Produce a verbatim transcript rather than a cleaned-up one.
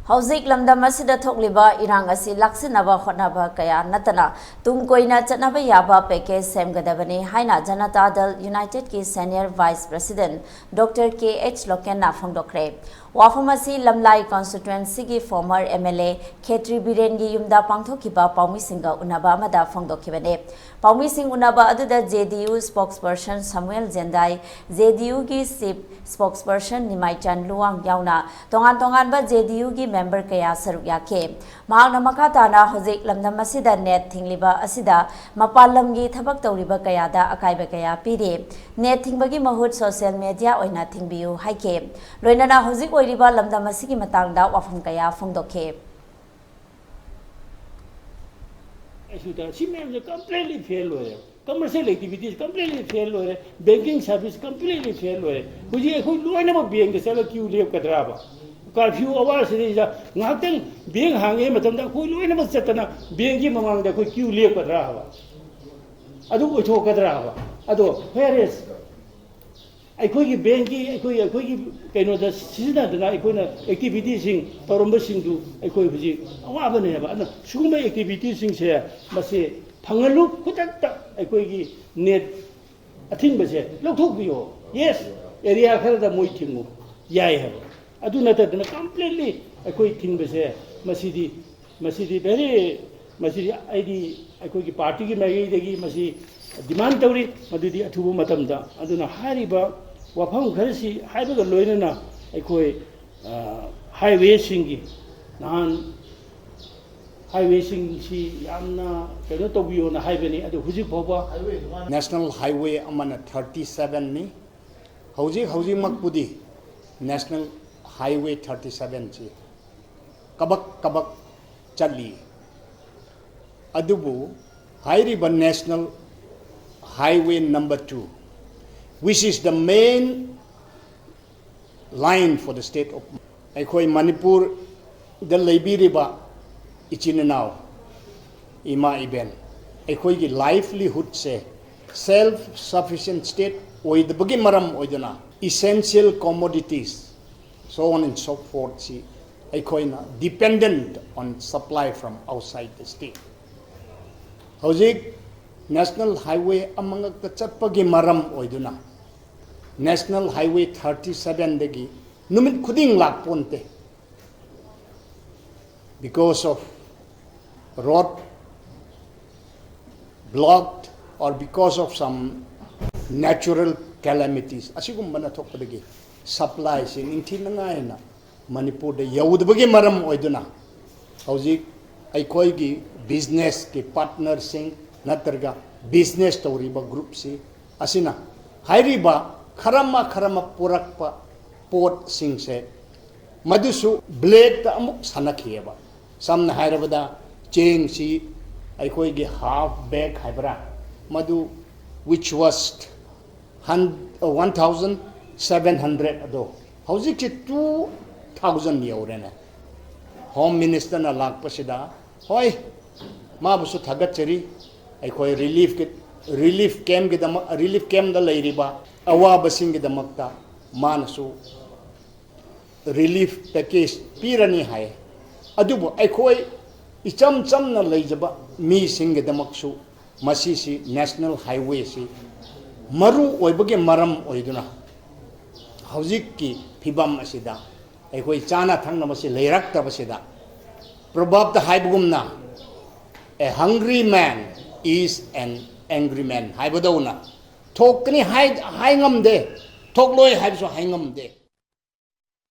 ꯍꯧꯖꯤꯛ ꯂꯝꯗꯝ ꯑꯁꯤꯗ ꯊꯣꯛꯂꯤꯕ ꯏꯔꯥꯡ ꯑꯁꯤ ꯂꯥꯛꯁꯤꯟꯅꯕ ꯍꯣꯠꯅꯕ ꯀꯌꯥ ꯅꯠꯇꯅ ꯇꯨꯡ ꯀꯣꯏꯅ ꯆꯠꯅꯕ ꯌꯥꯕ package ꯁꯦꯝꯒꯗꯕꯅꯤ ꯍꯥꯏꯅ ꯖꯅꯇꯥ ꯗꯜ United ꯀꯤ senior vice president Doctor K H ꯂꯣꯀꯦꯟꯅ ꯐꯣꯡꯗꯣꯛꯈ꯭ꯔꯦ꯫ ꯋꯥꯐꯝ ꯑꯁꯤ ꯂꯝꯂꯥꯏ constituency ꯒꯤ former M L A ꯈꯦꯇ꯭ꯔꯤ ꯕꯤꯔꯦꯟꯒꯤ ꯌꯨꯝꯗ ꯄꯥꯡꯊꯣꯛꯈꯤꯕ ꯄꯥꯎꯃꯤꯁꯤꯡꯒ ꯎꯅꯕ ꯑꯃꯗ ꯐꯣꯡꯗꯣꯛꯈꯤꯕꯅꯤ꯫ ꯄꯥꯎꯃꯤꯁꯤꯡ ꯎꯅꯕ ꯑꯗꯨꯗ J D U spokesperson ꯁꯃꯨꯑꯦꯜ ꯖꯦꯟꯗꯥꯏ, J D U ꯒꯤ chief spokesperson ꯅꯤꯃꯥꯏꯆꯥꯟ ꯂꯨꯋꯥꯡ ꯌꯥꯎꯅ ꯇꯣꯉꯥꯟ ꯇꯣꯉꯥꯟꯕ J D U ꯒꯤ member ꯀꯌꯥ ꯁꯔꯨꯛ ꯌꯥꯈꯤ꯫ ꯃꯍꯥꯛꯅ ꯃꯈꯥ ꯇꯥꯅ ꯍꯧꯖꯤꯛ ꯂꯝꯗꯝ ꯑꯁꯤꯗ NET ꯊꯤꯡꯂꯤꯕ ꯑꯁꯤꯗ ꯃꯄꯥꯟ ꯂꯝꯒꯤ ꯊꯕꯛ ꯇꯧꯔꯤꯕ ꯀꯌꯥꯗ ꯑꯀꯥꯏꯕ ꯀꯌꯥ ꯄꯤꯔꯤ꯫ NET ꯊꯤꯡꯕꯒꯤ ꯃꯍꯨꯠ social media ꯑꯣꯏꯅ ꯊꯤꯡꯕꯤꯌꯨ ꯍꯥꯏꯈꯤ꯫ ꯂꯣꯏꯅꯅ ꯍꯧꯖꯤꯛ ꯑꯣꯏꯔꯤꯕ ꯂꯝꯗꯝ ꯑꯁꯤꯒꯤ ꯃꯇꯥꯡꯗ ꯋꯥꯐꯝ ꯀꯌꯥ ꯐꯣꯡꯗꯣꯛꯈꯤ꯫ ꯑꯩꯁꯨ ꯇ-, ꯁꯤ ꯃꯌꯥꯝꯁꯦ completely fail ꯑꯣꯏꯔꯦ꯫ Commercial activities completely fail ꯑꯣꯏꯔꯦ꯫ Banking service completely fail ꯑꯣꯏꯔꯦ꯫ ꯍꯧꯖꯤꯛ ꯑꯩꯈꯣꯏ ꯂꯣꯏꯅꯃꯛ bankꯇ ꯆꯠꯂꯒ queue ꯂꯦꯞꯀꯗ꯭ꯔꯥꯕ? Curfew hour ꯁꯤꯗꯩꯗ ꯉꯥꯏꯍꯥꯛꯇꯪ bank ꯍꯥꯡꯉꯤꯉꯩ ꯃꯇꯝꯗ ꯑꯩꯈꯣꯏ ꯂꯣꯏꯅꯃꯛ ꯆꯠꯇꯅ bankꯀꯤ ꯃꯃꯥꯡꯗ ꯑꯩꯈꯣꯏ queue ꯂꯦꯞꯀꯗ꯭ꯔꯥ ꯍꯥꯏꯕ? ꯑꯗꯨ ꯑꯣꯏꯊꯣꯛꯀꯗ꯭ꯔꯥ ꯍꯥꯏꯕ? ꯑꯗꯣ where is ꯑꯩꯈꯣꯏꯒꯤ bankꯀꯤ, ꯑꯩꯈꯣꯏ, ꯑꯩꯈꯣꯏꯒꯤ ꯀꯩꯅꯣꯗ ꯁꯤꯖꯤꯟꯅꯗꯅ ꯑꯩꯈꯣꯏꯅ activityꯁꯤꯡ ꯇꯧꯔꯝꯕꯁꯤꯡꯗꯨ ꯑꯩꯈꯣꯏ ꯍꯧꯖꯤꯛ ꯑꯋꯥꯕꯅꯦꯕ꯫ ꯑꯗꯨꯅ ꯁꯤꯒꯨꯝꯕ activityꯁꯤꯡꯁꯦ ꯃꯁꯤ ꯐꯪꯍꯜꯂꯨ, ꯈꯨꯗꯛꯇ ꯑꯩꯈꯣꯏꯒꯤ NET ꯑꯊꯤꯡꯕꯁꯦ ꯂꯧꯊꯣꯛꯄꯤꯌꯣ꯫ Yes, area ꯈꯔꯗ ꯃꯣꯏ ꯊꯤꯡꯉꯨ, ꯌꯥꯏ ꯍꯥꯏꯕ꯫ ꯑꯗꯨ ꯅꯠꯇꯗꯅ completely ꯑꯩꯈꯣꯏ ꯊꯤꯡꯕꯁꯦ ꯃꯁꯤꯗꯤ, ꯃꯁꯤꯗꯤ very, ꯃꯁꯤꯗꯤ ꯑꯩꯗꯤ ꯑꯩꯈꯣꯏꯒꯤ partyꯒꯤ ꯃꯥꯏꯀꯩꯗꯒꯤ ꯃꯁꯤ demand ꯇꯧꯔꯤ, ꯃꯗꯨꯗꯤ ꯑꯊꯨꯕ ꯃꯇꯝꯗ꯫ ꯑꯗꯨꯅ ꯍꯥꯏꯔꯤꯕ ꯋꯥꯐꯝ ꯈꯔꯁꯤ ꯍꯥꯏꯕꯒ ꯂꯣꯏꯅꯅ ꯑꯩꯈꯣꯏ, ꯑ, highwayꯁꯤꯡꯒꯤ ꯅꯍꯥꯟ highwayꯁꯤꯡꯁꯤ ꯌꯥꯝꯅ ꯀꯩꯅꯣ ꯇꯧꯕꯤꯌꯣꯅ ꯍꯥꯏꯕꯅꯤ, ꯑꯗꯨ ꯍꯧꯖꯤꯛ ꯐꯥꯎꯕ National Highway ꯑꯃꯅ thirty sevenꯅꯤ꯫ ꯍꯧꯖꯤꯛ ꯍꯧꯖꯤꯛꯃꯛꯄꯨꯗꯤ National Highway thirty sevenꯁꯤ ꯀꯕꯛ ꯀꯕꯛ ꯆꯠꯂꯤ꯫ ꯑꯗꯨꯕꯨ ꯍꯥꯏꯔꯤꯕ National Highway number two, which is the main line for the state of, ꯑꯩꯈꯣꯏ ꯃꯅꯤꯄꯨꯔꯗ ꯂꯩꯕꯤꯔꯤꯕ ꯏꯆꯤꯟ ꯏꯅꯥꯎ, ꯏꯃꯥ ꯏꯕꯦꯟ, ꯑꯩꯈꯣꯏꯒꯤ livelihoodꯁꯦ self sufficient state ꯑꯣꯏꯗꯕꯒꯤ ꯃꯔꯝ ꯑꯣꯏꯗꯨꯅ essential commodities, so on and so forthꯁꯤ ꯑꯩꯈꯣꯏꯅ dependent on supply from outside the state꯫ ꯍꯧꯖꯤꯛ National Highway ꯑꯃꯉꯛꯇ ꯆꯠꯄꯒꯤ ꯃꯔꯝ ꯑꯣꯏꯗꯨꯅ National Highway thirty sevenꯗꯒꯤ ꯅꯨꯃꯤꯠ ꯈꯨꯗꯤꯡ ꯂꯥꯛꯄꯣꯟꯇꯦ, because of road blocked or because of some natural calamities, ꯑꯁꯤꯒꯨꯝꯕꯅ ꯊꯣꯛꯄꯗꯒꯤ supplyꯁꯤ ꯅꯤꯡꯊꯤꯅꯉꯥꯏꯅ ꯃꯅꯤꯄꯨꯔꯗ ꯌꯧꯗꯕꯒꯤ ꯃꯔꯝ ꯑꯣꯏꯗꯨꯅ ꯍꯧꯖꯤꯛ ꯑꯩꯈꯣꯏꯒꯤ businessꯀꯤ partnerꯁꯤꯡ ꯅꯠꯇ꯭ꯔꯒ business ꯇꯧꯔꯤꯕ groupꯁꯤ ꯑꯁꯤꯅ ꯍꯥꯏꯔꯤꯕ ꯈꯔꯃ ꯈꯔꯃ ꯄꯨꯔꯛꯄ ꯄꯣꯠꯁꯤꯡꯁꯦ ꯃꯗꯨꯁꯨ blackꯇ ꯑꯃꯨꯛ ꯁꯥꯟꯅꯈꯤꯑꯕ꯫ ꯁꯝꯅ ꯍꯥꯏꯔꯕꯗ ꯆꯦꯡꯁꯤ ꯑꯩꯈꯣꯏꯒꯤ half bag ꯍꯥꯏꯕ꯭ꯔꯥ, ꯃꯗꯨ which was one thousand seven hundred ꯑꯗꯣ ꯍꯧꯖꯤꯛꯁꯤ two thousand ꯌꯧꯔꯦꯅꯦ꯫ Home Ministerꯅ ꯂꯥꯛꯄꯁꯤꯗ, ꯍꯣꯏ, ꯃꯥꯕꯨꯁꯨ ꯊꯥꯒꯠꯆꯔꯤ꯫ ꯑꯩꯈꯣꯏ relief relief campꯀꯤꯗꯃꯛ, relief campꯇ ꯂꯩꯔꯤꯕ ꯑꯋꯥꯕꯁꯤꯡꯒꯤꯗꯃꯛꯇ ꯃꯥꯅꯁꯨ relief package ꯄꯤꯔꯅꯤ ꯍꯥꯏ꯫ ꯑꯗꯨꯕꯨ ꯑꯩꯈꯣꯏ ꯏꯆꯝ ꯆꯝꯅ ꯂꯩꯖꯕ ꯃꯤꯁꯤꯡꯒꯤꯗꯃꯛꯁꯨ ꯃꯁꯤꯁꯤ National Highwayꯁꯤ ꯃꯔꯨ ꯑꯣꯏꯕꯒꯤ ꯃꯔꯝ ꯑꯣꯏꯗꯨꯅ ꯍꯧꯖꯤꯛꯀꯤ ꯐꯤꯕꯝ ꯑꯁꯤꯗ ꯑꯩꯈꯣꯏ ꯆꯥꯅ ꯊꯛꯅꯕꯁꯤ ꯂꯩꯔꯛꯇꯕꯁꯤꯗ, proverbꯇ ꯍꯥꯏꯕꯒꯨꯝꯅ, "A hungry man is an angry man" ꯍꯥꯏꯕꯗꯧꯅ ꯊꯣꯛꯀꯅꯤ ꯍꯥꯏ, ꯍꯥꯏ ꯉꯝꯗꯦ, ꯊꯣꯛꯂꯣꯏ ꯍꯥꯏꯕꯁꯨ ꯍꯥꯏ ꯉꯝꯗꯦ꯫